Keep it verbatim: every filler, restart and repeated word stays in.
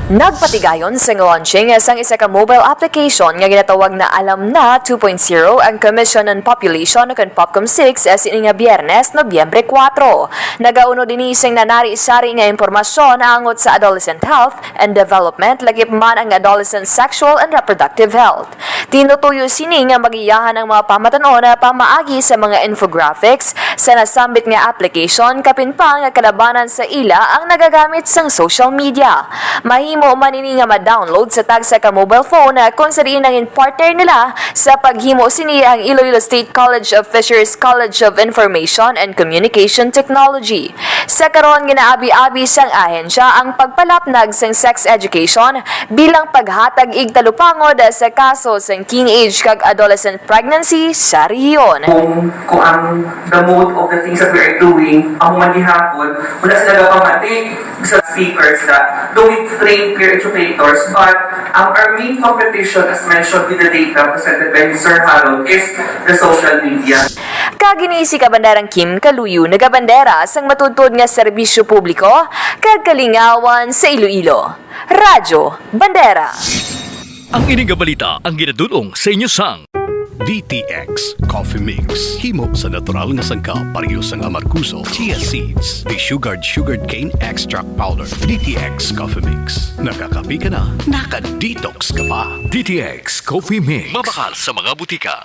Nagpatigayon sang launching sang isa ka mobile application nga ginatawag na Alam Na two point zero ang Commission on Population o kon POPCOM six sini nga Biyernes, Nobyembre kuwatro. Nagaunod ini sing nanari-sari nga impormasyon angot sa adolescent health and development, lakip man ang adolescent sexual and reproductive health. Tinutuyo sini nga magiyahan ang mga pamatan-on pamaagi sa mga infographics sa nasambit nga application, kapin pa nga kalabanan sa ila ang nagagamit sang social media. Mahimo man ini nga ma-download sa tagsa ka mobile phone, ah, kung sa diin ang in-partner nila sa paghimo sini ang Iloilo State College of Fisheries College of Information and Communication Technology. Sa karon, ginaabi-abi sang ahensya ang pagpalapnag sang sex education bilang paghatag igtalupangod sa kaso sang teenage kag adolescent pregnancy sa rehiyon. Kung, kung ang the mode of the things that we are doing, amo man gihapon, wala sila gapamati sa speakers na do we train peer educators, but ang our main competition, as mentioned with the data presented by Mister Harold, is the social media. Kag ini si Kabanderang Kim Kaluyo nagabandera sang matuod-tuod nga serbisyo publiko kag kalingawan sa Iloilo. Radyo Bandera. Ang ini nga balita ang ginadul-ong sa inyo sang D T X Coffee Mix. Himo sa natural nga sangkap, pareho sang amargoso, chia seeds, desugared sugarcane extract powder. D T X Coffee Mix. Nakakape ka na, naka-detox ka pa. D T X Coffee Mix. Mabakal sa mga butika.